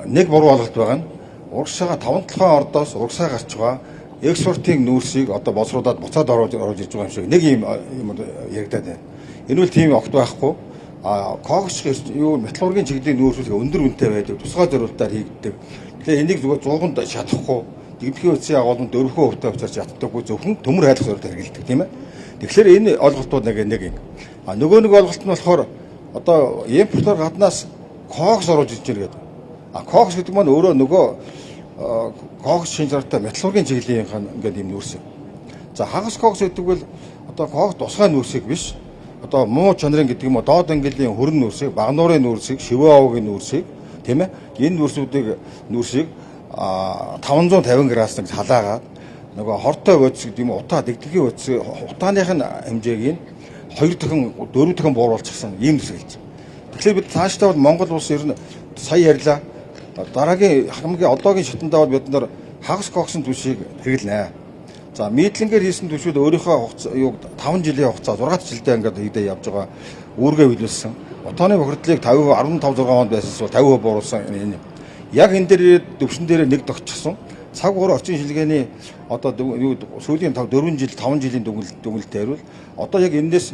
Нэг буруу ойлголт байгаа нь урагшаага таван толгойн ордоос урагшаа гарч байгаа экспортын нүүрсийг одоо боловсруулаад буцаад оруулж ирж байгаа юм шиг нэг юм яригадаад байна. Энэ үл тийм огт байхгүй. А кокс юу металлургийн чиглэлийн нүүрсүүд өндөр үнэтэй байдаг, тусгай зориултаар хийгддэг. Тэгэхээр энийг зүгээр 100-нд шатахгүй, дэгдэхийн үндсийн агуулманд 4% хувьтай учраас шатдаггүй, зөвхөн төмөр хайлах зорилтоор хэрэглэдэг, тийм ээ. Тэгэхээр энэ ойлголтууд нэг юм. А нөгөө нэг ойлголт нь болохоор одоо импортоор гаднаас кокс оруулж ирж байна гэдэг. А кокс гэдэг маань өөрөө нөгөө кокс шинж чанартай металлургийн чиглэлийн ингээд юм нүүрс. За, хагас кокс гэдэг бол одоо кокс тусгай нүүрсийг биш. Одоо муу чанарын гэдэг юм уу, доод ангиллын хөрөн нүүрсийг, багнуурын нүүрсийг, шивээ овгийн нүүрсийг, тийм ээ. Энэ нүүрсийг 550 градус нэг халаагаад нөгөө хортой бодис гэдэг юм уу, утаа дэгдэхийн бодис утааных нь хэмжээг нь 2 дахин 4 дахин бууруулчихсан ийм нүүрс хэлж. Тэгэхээр бид цаашдаа бол Монгол улс ер нь сая ярьлаа. Дараагийн хамгийн одоогийн шатандаа бол бид нар хагас коксын түвшийг хэрэглэнэ. За, Мидлингээр хийсэн түвшүүд өөрийнхөө хугацаа юу 5 жилийн хугацаа, 6 жилдээ ингээд хийдэ явж байгаа үүргээ биелүүлсэн. Утааны бохирдлыг 50 15 6 онд байсан бол 50% бууруулсан энэ. Яг энэ дээр төвшин дээр нэг тогтчихсон. Цаг уур орчин шилгээний одоо юу сүүлийн 5 4 жил 5 жилийн дүгнэлтээр бол одоо яг энэс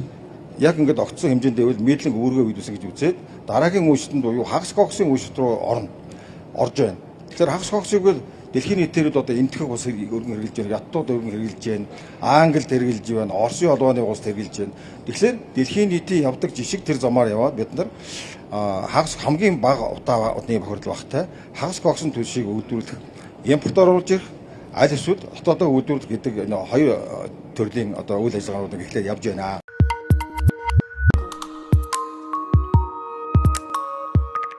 яг ингээд огцсон хэмжээнд байвал Мидлинг үүргээ биелүүлсэн гэж үзээд дараагийн үе шатанд буюу хагас коксын үе шат руу орно. Орж байна. Тэгэхээр хагас коксыг бол дэлхийн нийтээр одоо Энэтхэг улс өргөн хэрэглэж байна, Хятадууд өргөн хэрэглэж байна, Англид хэрэглэж байна, Оросын холбооны улс хэрэглэж байна. Тэгэхээр дэлхийн нийтийн явдаг жишг тэр замаар яваад бид нар хагас хамгийн бага утаа утны бохирдол багтай хагас коксын түвшийг үйлдвэрлэх, импортоор оруулж ирэх, аль эсвэл дотоодоо үйлдвэрлэх гэдэг энэ хоёр төрлийн одоо үйл ажиллагаанууд эхлээд явж байна.